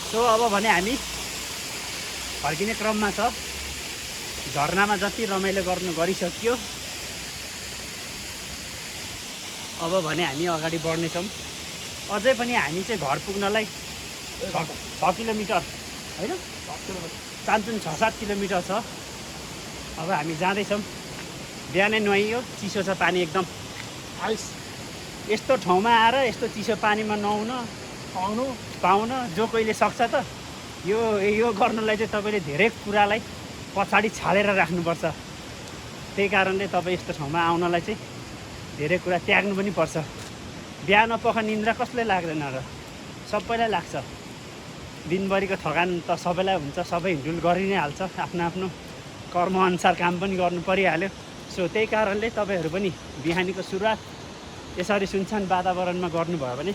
So अब भने हामी फर्किने क्रममा छ। झरनामा जति रमाइलो गरिसक्यो, अब भने हामी अगाडि बढ्नेछौँ। अझै पनि हामी चाहिँ घर पुग्नलाई 6 किलोमिटर होइन, चान्चुन 6-7 किलोमिटर छ। अब हामी जाँदैछौँ। बिहानै नुहाइयो, चिसो छ पानी एकदम आइस। यस्तो ठाउँमा आएर यस्तो चिसो पानीमा नुहाउन पाउन जो कोहीले सक्छ त यो गर्नलाई चाहिँ तपाईँले धेरै कुरालाई पछाडि छाडेर राख्नुपर्छ। त्यही कारणले तपाईँ यस्तो ठाउँमा आउनलाई चाहिँ धेरै कुरा त्याग्नु पनि पर्छ। बिहान पख निन्द्रा कसले लाग्दैन र? सबैलाई लाग्छ। दिनभरिको थकान त सबैलाई हुन्छ, सबै हिँडुल गरि नै हाल्छ, आफ्नो आफ्नो कर्मअनुसार काम पनि गर्नु परिहाल्यो। सो त्यही कारणले तपाईँहरू पनि बिहानीको सुरुवात यसरी सुनसान वातावरणमा गर्नुभयो भने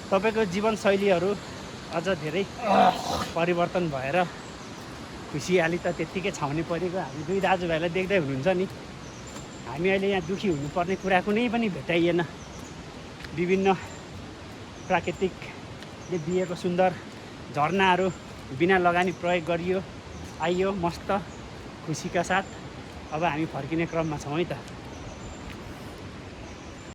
तपाईँको जीवनशैलीहरू अझ धेरै परिवर्तन भएर खुसियाली त त्यत्तिकै छाउने परेको हामी दुई दाजुभाइलाई देख्दै हुनुहुन्छ नि। हामी अहिले यहाँ दुःखी हुनुपर्ने कुरा कुनै पनि भेटाइएन। विभिन्न प्राकृतिकले दिएको सुन्दर झरनाहरू बिना लगानी प्रयोग गरियो, आइयो मस्त खुसीका साथ। अब हामी फर्किने क्रममा छौँ है त।